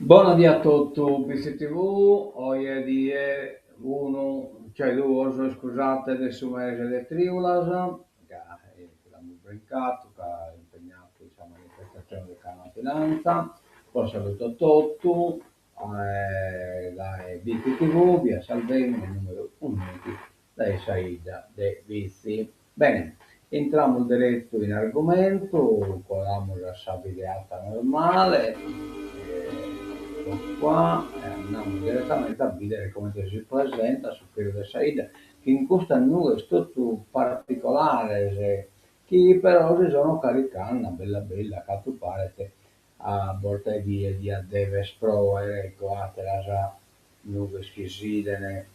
Bona die a totu, Bitzi TV, oje die unu, cioè duos, iscusate, de su mese de trìulas, ca l'amus brincatu ca impegnatu in sa manifestatzione de Cala Finanza. Bos saluto a totu dae Bitzi TV, via Salvemini numeru ùndighi dae sa 'idda de Bitzi. Bene, intramus deretu in argumentu, colamus a sa videata normale, ecco qua, e andamus diretamente a bìdere comente si presentat su chelu de sa 'idda, chin custas nughes totu particolares chi però si sono caricande a bella a bella, a cantu paret a borta 'e die diat dever proer, ecco, àteras nughes chi s'iden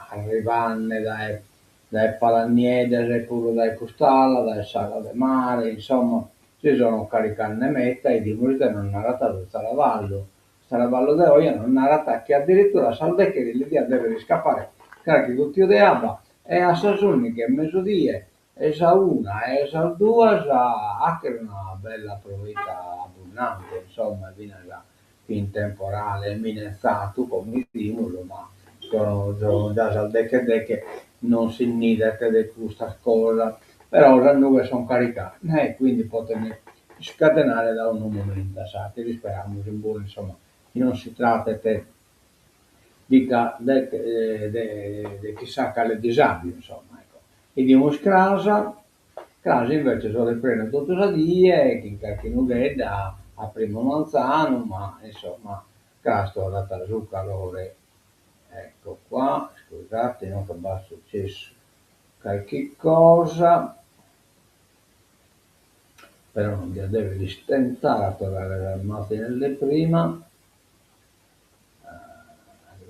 arrivande dae dae Palas Nieddas e puru dae cust'ala, dae s'ala de mare, insomma si sono caricande meta e 'idimus ite nos narat su zaravallu. Su zaravallu de oje nos narat chi addirittura a sas deche li diat dever iscapare carchi guttiu de abba e a sas ùndighi e mesudie e sa una e sas duas 'achere una bella proita abbundante, insomma, finas chin temporale minetzatu, como 'idimus, ma sono già sas deche deche, non si nd'idet de custas cosas, però sas nughes son caricande e quindi poten iscadenare da unu momentu a s'atteru, isperamus in bonu, insomma, chi non si tratet de de de chissà cale disàbiu, insomma, ecco. 'Idimus cras, cras invece sole prenu totu sa die, chin carchi nughedda a primu manzanu, ma insomma cras torrat su calore. Ecco qua, scusate inoghe b'at successu carchi cosa, però non diat dever istentare a torrare sas màzines de prima.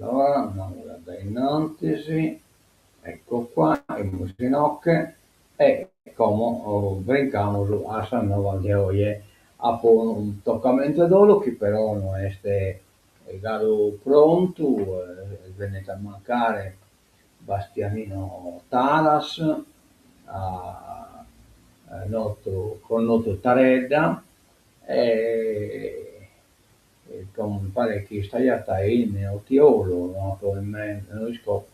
Allora andamus a dae innantis, ecco qua, semus inoche e como brincamus a sas novas de oje. Apo unu tocamentu 'e dolu chi però no est galu prontu, est bennidu a mancare Bastianino Taras, notu connotu Taredda, e Como mi paret chi istaiat in Otiolu, no apo in mente, no isco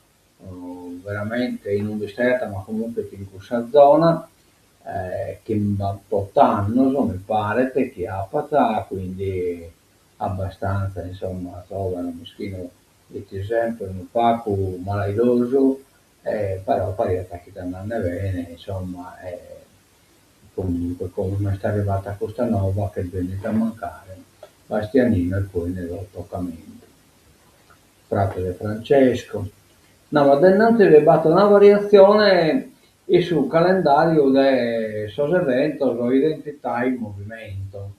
veramente in ube istaiat, ma comunque fit in cussa zona, chimbantot'annos mi paret chi apat, quindi abbastanza insomma zovanu, mischinu, fit sempre unu pagu malaidosu e però pariat chi fit andende bene, insomma, e Comunque como m'est arrivata custa nova ch'est bennidu a mancare Bastianino e poi nde do tocamentu. Frate de Francesco. Andamus a dae innantis b'at una variatzione in su calendàriu de sos eventos Identità in Movimento.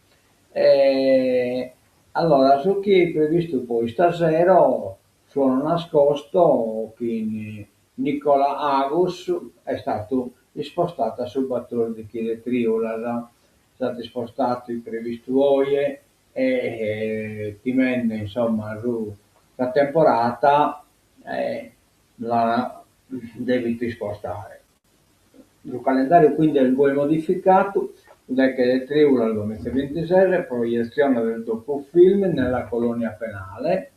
E allora su chi previstu po istasero Suono nascosto chin Nicola Agus est istadu ispostadu a su batòrdighi de trìulas. S'at ispostadu fit previstu oje e timende insomma su sa temporada l'an dèvidu ispostare. Su calendàriu quindi est goi modificadu, su deche de trìulas duamizaebintises, proietzione del docufilm nella colonia penale,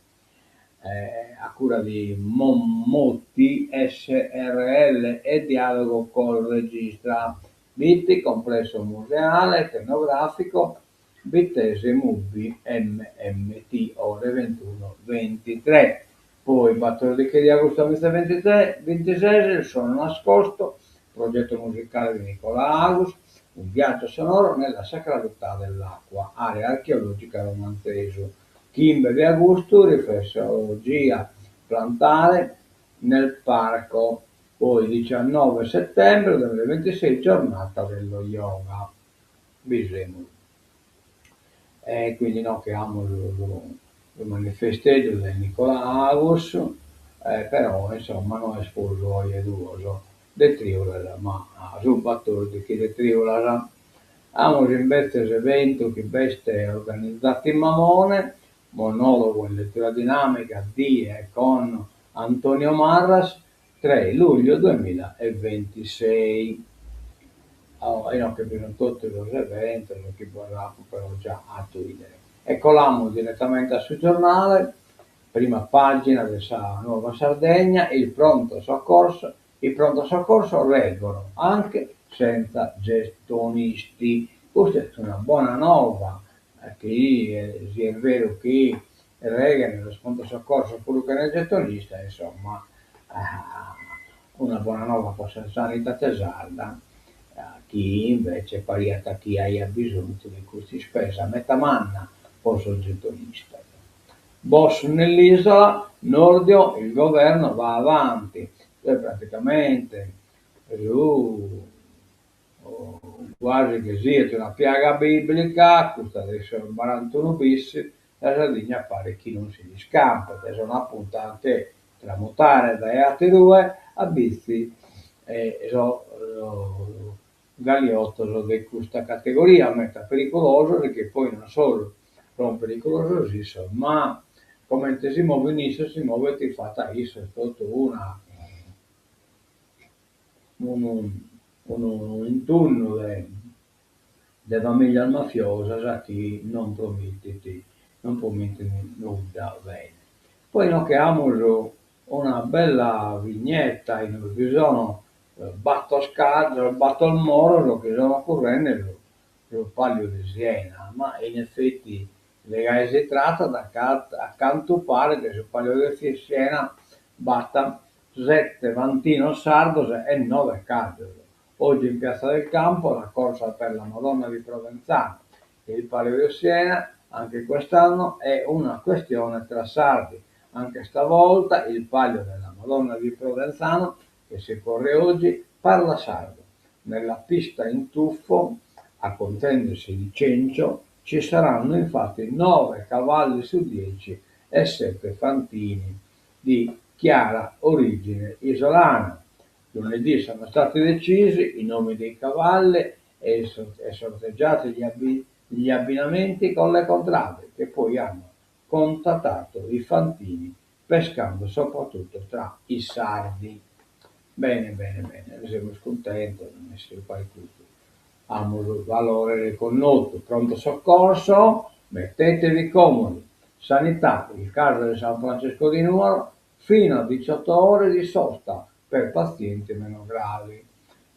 a cura di Mommoti SRL e dialogo col regista, Bitti, complesso museale etnografico, Bittese Mubi MMT, ore 21:23. Poi batòrdighi de agustu duamizaebintises, Il suono nascosto, progetto musicale di Nicola Agus, un viaggio sonoro nella sacralità dell'acqua, area archeologica Romanzesu. Chimbe de agustu, riflessologia plantare nel parco, poi diciannove settembre duemilaventisei, giornata dello yoga. Bi semus. E quindi inoghe amus su su manifesteddu de Nicola Agus, però insomma no est prus oje duos de trìulas ma su batòrdighi de trìulas. Amus imbetzes eventu chi b'est organizadu in Mamone, monòlogu in lettura dinàmica di e con Antonio Marras, tres luglio duemilaeventisei. Inoghe bi sunt totu sos eventos chi bos apo però già atu 'idere. E colamus diretamente a su giornale, prima pàgina de sa Nuova Sardegna, il pronto soccorso, i pronto soccorso reggono anche senza gettonisti. Custa est una bona nova, chi si est beru chi reghen sos pronto soccorso puru chene gettonista, insomma, una bona nova pro sa sanidade sarda, chi invece pariat chi aiat bisonzu de custa ispesa meta manna pro sos gettonistas. Boss nell'isola, Nordio, il governo va avanti, cioè praticamente su guasi chi siet una piaga biblica, custa de sos barantunu bis, sa Sardigna paret chi non si nd'iscampet e sono a punta a nche tramutare dae aterue a bitzi sos galiotos de custa categoria, meta periculosos e chi poi non solu son periculosos issos, ma comente si movent issos si movet fatu a issos totu una unu unu intunnu de de familias mafiosas chi non promitit non promitint nudda bene. Poi inoghe amus una bella vignetta in ue bi sono bator caddos, bator moros chi sono currende su su Palio di Siena, ma in effetti de gai si tratat ca a cantu paret de su Palio de Siena b'at sete fantinos sardos e noe caddos. Oggi in Piazza del Campo la corsa per la Madonna di Provenzano. Il Palio di Siena anche quest'anno è una questione tra sardi. Anche stavolta il Palio della Madonna di Provenzano, che si corre oggi, parla sardo. Nella pista in tuffo, a contendersi il cencio, ci saranno infatti 9 cavalli su 10 e 7 fantini di chiara origine isolana. Lunedì sono stati decisi i nomi dei cavalli e sorteggiati gli, abbi- gli abbinamenti con le contrade, che poi hanno contattato i fantini pescando soprattutto tra i sardi. Bene, bene, bene, semus cuntentos, nessi custu amus valore reconnotu. Pronto soccorso, mettetevi comodi. Sanità, il caso di San Francesco di Nuoro, fino a 18 ore di sosta per pazienti meno gravi.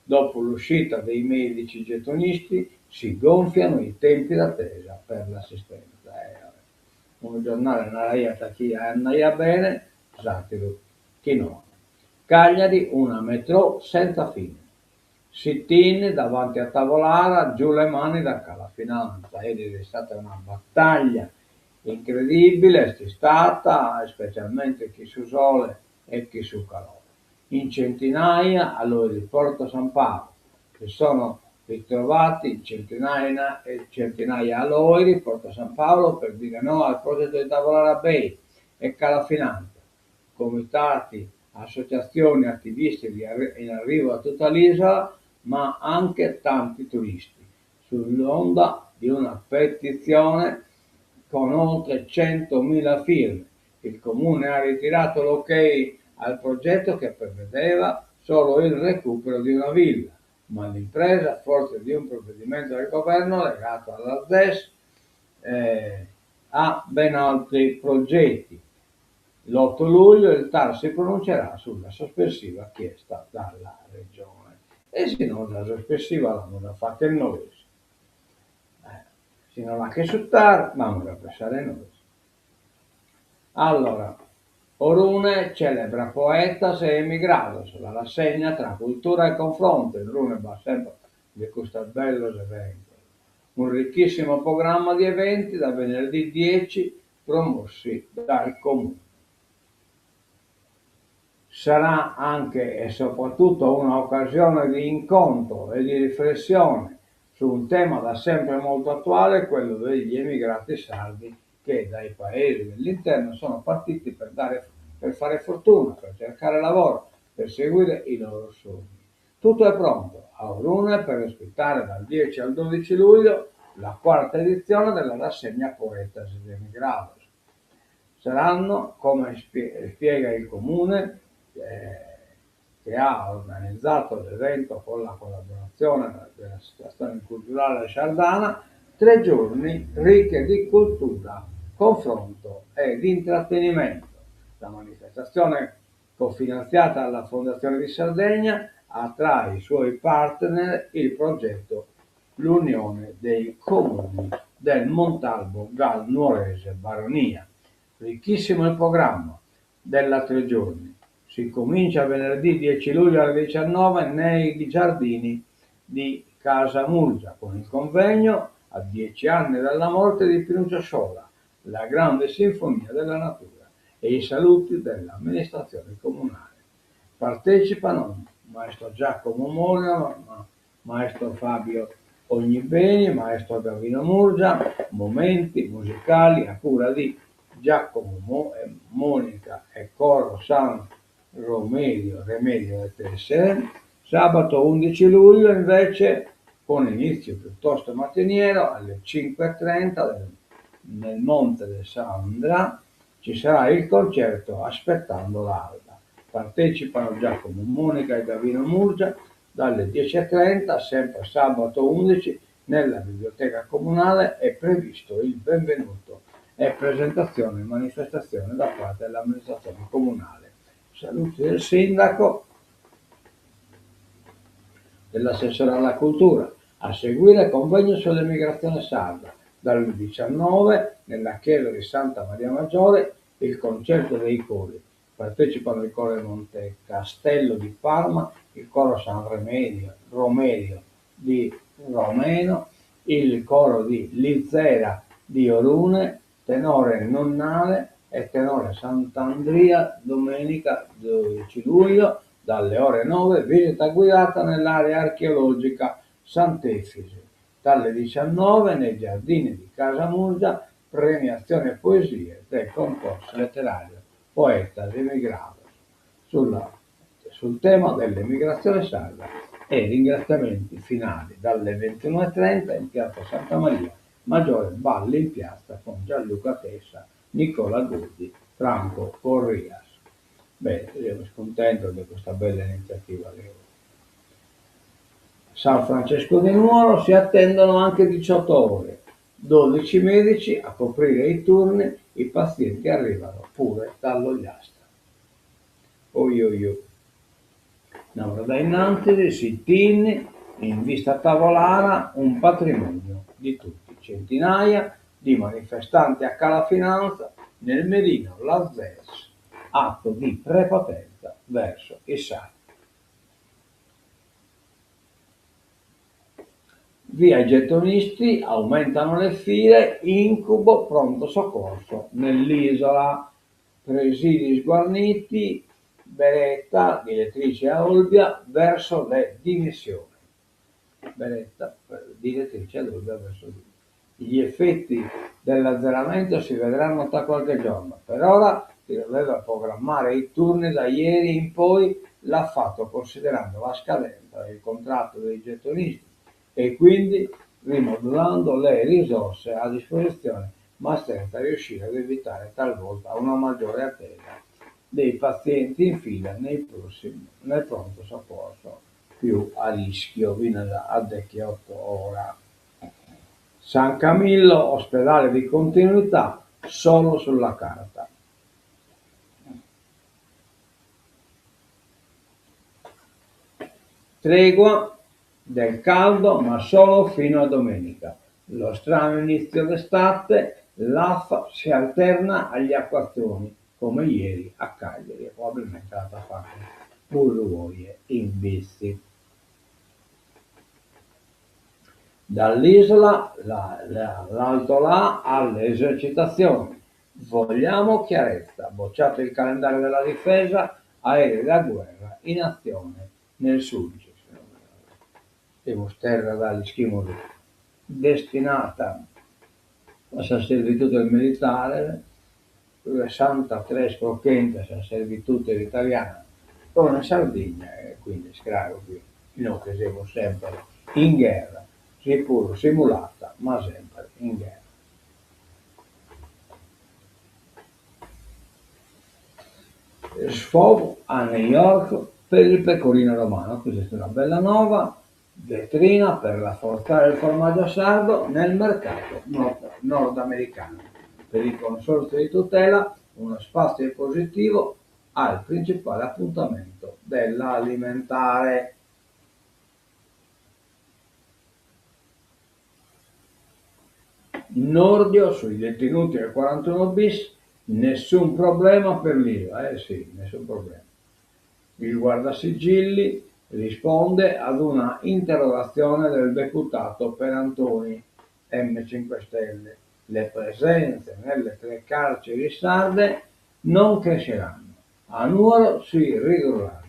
Dopo l'uscita dei medici gettonisti si gonfiano i tempi d'attesa per l'assistenza. Eh, unu giornale naraiat chi andaiat bene, s'àteru chi no. Cagliari, una metro senza fine. Sit-in davanti a Tavolara, giù le mani da Cala Finanza. Ed è stata una battaglia incredibile, est stata, specialmente chin su sole e chin su calore. In centinaia a Loiri Porto San Paolo si sono ritrovati in centinaia e centinaia a Loiri, Porto San Paolo, per dire no al progetto di Tavolara Bay e Cala Finanza. Comitati, associazioni, attivisti in arrivo a tutta l'isola, ma anche tanti turisti. Sull'onda di una petizione con oltre 100.000 firme. Il comune ha ritirato l'ok al progetto che prevedeva solo il recupero di una villa, ma l'impresa, forte di un provvedimento del governo legato alla ZES, eh, ha ben altri progetti. L'8 luglio il TAR si pronuncerà sulla sospensiva chiesta dalla Regione. E se no la sospensiva l'amus a fagher nois. Eh, si no la faghet su TAR, b'amus a pensare nois. Allora, Orune celebra poetas e emigrados, la rassegna tra cultura e confronto, in Orune b'at sempre de custos bellos eventos. Un ricchissimo programma di eventi da venerdì 10 promossi dal Comune. Sarà anche e soprattutto un'occasione di incontro e di riflessione su un tema da sempre molto attuale, quello degli emigrati sardi che dai paesi dell'interno sono partiti per, dare, per fare fortuna, per cercare lavoro, per seguire i loro sogni. Tutto è pronto a Orune per ospitare dal 10 al 12 luglio la quarta edizione della rassegna Poetas ed Emigrados. Saranno, come spiega il comune, eh, che ha organizzato l'evento con la collaborazione dell'Associazione Culturale Sardana, Tre giorni ricche di cultura, confronto ed intrattenimento. La manifestazione, cofinanziata dalla Fondazione di Sardegna, ha tra i suoi partner il progetto L'Unione dei Comuni del Montalbo Gal Nuorese Baronia. Ricchissimo il programma della tre giorni. Si comincia venerdì 10 luglio alle 19 nei giardini di Casa Murgia con il convegno a 10 anni dalla morte di Pinuccio Sciola, la grande sinfonia della natura e i saluti dell'amministrazione comunale. Partecipano maestro Giacomo Mora, maestro Fabio Ognibeni, maestro Gavino Murgia, momenti musicali a cura di Giacomo Monica e Coro San Romedio, Remedio e Tessere. Sabato 11 luglio invece, con inizio piuttosto mattiniero, alle 5.30 nel Monte de Sandra ci sarà il concerto Aspettando l'alba. Partecipano Giacomo Monica e Gavino Murgia dalle 10.30, sempre sabato 11, nella biblioteca comunale è previsto il benvenuto e presentazione e manifestazione da parte dell'amministrazione comunale. Saluti del sindaco, dell'assessore alla cultura. A seguire convegno sull'emigrazione sarda. Dalle 19 nella chiesa di Santa Maria Maggiore il concerto dei cori. Partecipano il coro Monte Castello di Parma, il coro San Remedio, Romedio di Romeno, il coro di Lizera di Orune, tenore Nonnale e tenore Sant'Andria domenica 12 luglio dalle ore 9 visita guidata nell'area archeologica Sant'Efisi. Dalle 19 nei giardini di Casa Murgia premiazione poesie del concorso letterario Poetas Emigrados sulla, sul tema dell'emigrazione sarda e ringraziamenti finali dalle 21.30 in piazza Santa Maria Maggiore Balli in piazza con Gianluca Chessa, Nicola Gurdi, Franco Corrias. Bene, siamo contenti di questa bella iniziativa. San Francesco di Nuoro si attendono anche 18 ore, 12 medici a coprire i turni, i pazienti arrivano pure dall'Ogliastra. Oi oi oi. No, da innanzi sit-in in vista Tavolara un patrimonio di tutti. Centinaia di manifestanti a Cala Finanza, nel mirino la ZES, atto di prepotenza verso i sardi. Via i gettonisti, aumentano le file, incubo pronto soccorso nell'isola. Presidi sguarniti, Beretta, direttrice a Olbia, verso le dimissioni. Beretta, direttrice ad Olbia verso le dimissioni. Gli effetti dell'azzeramento si vedranno tra qualche giorno. Per ora chi doveva programmare i turni da ieri in poi l'ha fatto considerando la scadenza del contratto dei gettonisti e quindi rimodulando le risorse a disposizione, ma senza riuscire ad evitare talvolta una maggiore attesa dei pazienti in fila nei prossimi, nel pronto soccorso più a rischio fino a 18 ora. San Camillo, ospedale di continuità solo sulla carta. Tregua del caldo, ma solo fino a domenica. Lo strano inizio d'estate, l'afa si alterna agli acquazzoni, come ieri a Cagliari e probabilmente l'altra parte puru oje in Bitzi. Dall'isola, l'altolà alle esercitazioni. Vogliamo chiarezza. Bocciato il calendario della difesa, aerei da guerra in azione nel Sulcis. Semus terra da l'ischimus destinata a sa servitù del militare, su sessantatres pro chentu 'e sa servitù italiana pro in Sardigna e quindi est craru chi inoghe semus semper in gherra, si puru simulata, ma semper in gherra. Sfogo a New York per il pecorino romano, custa est una bella nova. Vetrina per rafforzare il formaggio sardo nel mercato nordamericano. Per il Consorzio di tutela uno spazio espositivo al principale appuntamento dell'alimentare. Nordio sui detenuti del 41 bis, nessun problema per l'Ilva, eh sì, nessun problema. Il guardasigilli risponde ad una interrogazione del deputato Perantoni, M5 Stelle. Le presenze nelle tre carceri sarde non cresceranno, a Nuoro si ridurranno.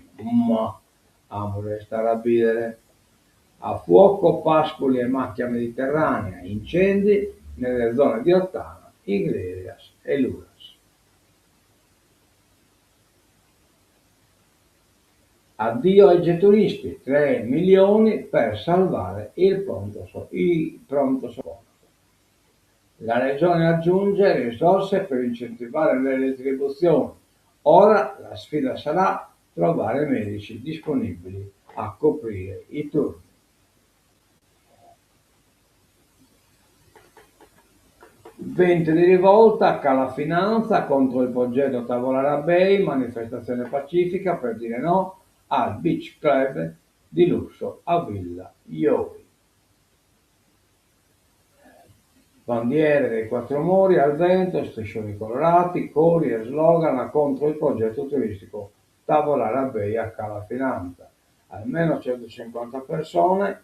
Ma amus a istare a bìdere. A fuoco pascoli e macchia mediterranea, incendi nelle zone di Ottana, Iglesias e Luras. Addio ai gettonisti, 3 milioni per salvare il pronto, il pronto soccorso. La Regione aggiunge risorse per incentivare le retribuzioni. Ora la sfida sarà trovare medici disponibili a coprire i turni. Venti di rivolta, Cala Finanza contro il progetto Tavolara Bay, manifestazione pacifica per dire no al beach club di lusso a Villa Joy. Bandiere dei quattro mori al vento, striscioni colorati, cori e slogan contro il progetto turistico Tavolara Bay a Cala Finanza. Almeno 150 persone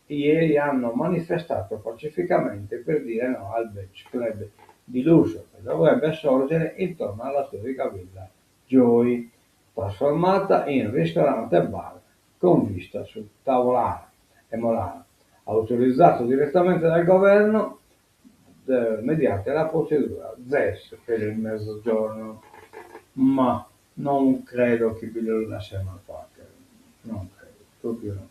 ieri hanno manifestato pacificamente per dire no al beach club di lusso che dovrebbe sorgere intorno alla storica villa Joy, trasformata in ristorante bar con vista su Tavolara e Molara, autorizzato direttamente dal governo mediante la procedura ZES per il mezzogiorno. Ma non credo che bi lu lassen fàghere, non credo, proprio no.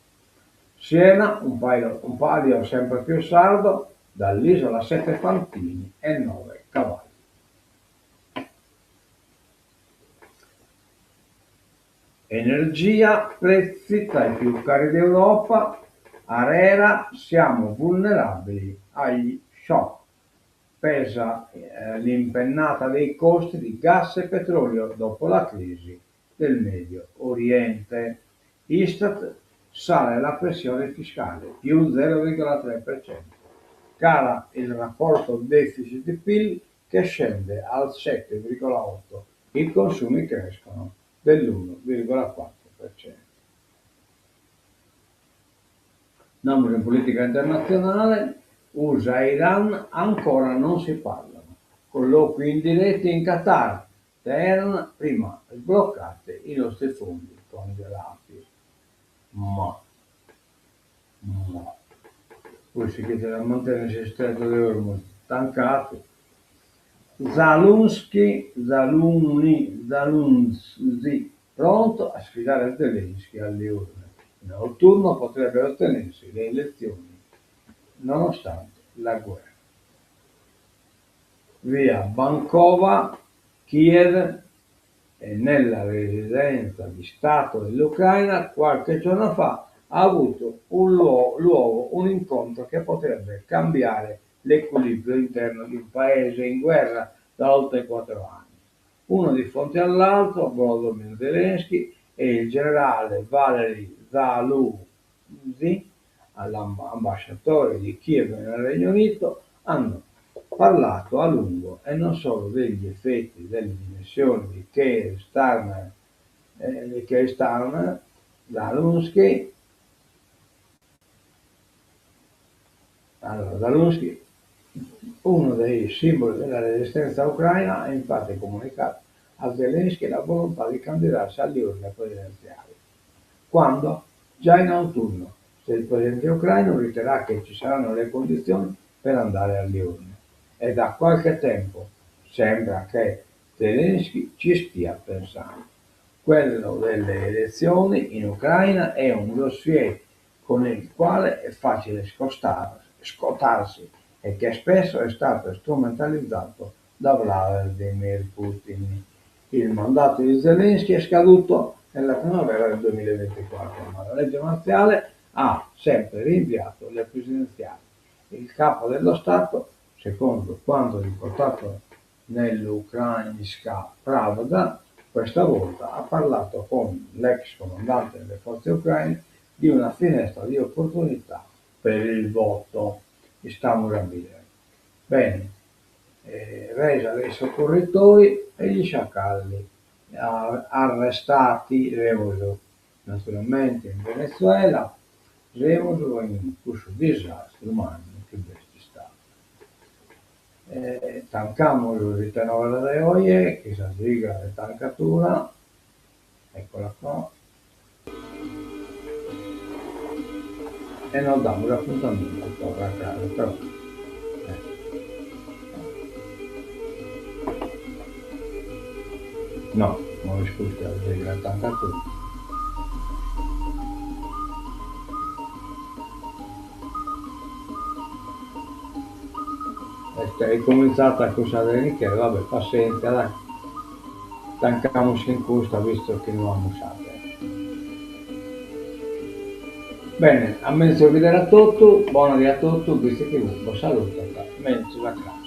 Siena, un paio, un palio sempre più sardo, dall'isola sette fantini e nove cavalli. Energia, prezzi tra i più cari d'Europa, Arera, siamo vulnerabili agli shock. Pesa eh, l'impennata dei costi di gas e petrolio dopo la crisi del Medio Oriente. Istat sale la pressione fiscale, più 0,3%. Cala il rapporto deficit-PIL che scende al 7,8. I consumi crescono dell'1,4%. Andiamo in politica internazionale, USA e Iran ancora non si parlano. Colloqui indiretti in Qatar, Teheran prima sbloccate i nostri fondi congelati. Ma, ma, poi si chiede da mantenere s'istretto de Hormuz tancadu. Zalunski, Zaluni, Zaluzhny, pronto a sfidare Zelensky alle urne. In autunno potrebbero tenersi le elezioni, nonostante la guerra. Via Bankova, Kiev, e nella residenza di Stato dell'Ucraina qualche giorno fa ha avuto un luogo un incontro che potrebbe cambiare l'equilibrio interno di un paese in guerra da oltre quattro anni. Uno di fronte all'altro, Volodymyr Zelensky e il generale Valery Zaluzhny, l'ambasciatore di Kiev nel Regno Unito, hanno parlato a lungo e non solo degli effetti delle dimissioni di Keir Starmer, eh, di Keir Starmer Zelensky, allora, Zelensky, uno dei simboli della resistenza ucraina, ha infatti comunicato a Zelensky la volontà di candidarsi alle urne presidenziali. Quando? Già in autunno, se il presidente ucraino riterrà che ci saranno le condizioni per andare alle urne. E da qualche tempo sembra che Zelensky ci stia pensando. Quello delle elezioni in Ucraina è un dossier con il quale è facile scottarsi e che spesso è stato strumentalizzato da Vladimir Putin. Il mandato di Zelensky è scaduto nella primavera del 2024, ma la legge marziale Ha sempre rinviato le presidenziali. Il capo dello Stato, secondo quanto riportato nell'Ukrainska Pravda, questa volta ha parlato con l'ex comandante delle forze ucraine di una finestra di opportunità per il voto. Istamus a bìdere. Bene, resa dei soccorritori e gli sciacalli arrestati, semus naturalmente in Venezuela, semus in cussu disastru mannu chi b'est istadu. Tancamus s'Ite Novas de oje chin sa sigla de tancatura, eccola qua, e nos damus apuntamentu torra a cras, però no, no est custa sa sigla de tancatura. Est comintzata cussa de Michele, va bè, passentzia dai, tancamus chin custa visto chi no amus s'atera. Bene, a menzus bidere a totu, bona die a totu, Bitzi TV bos salutat, menzus a cras.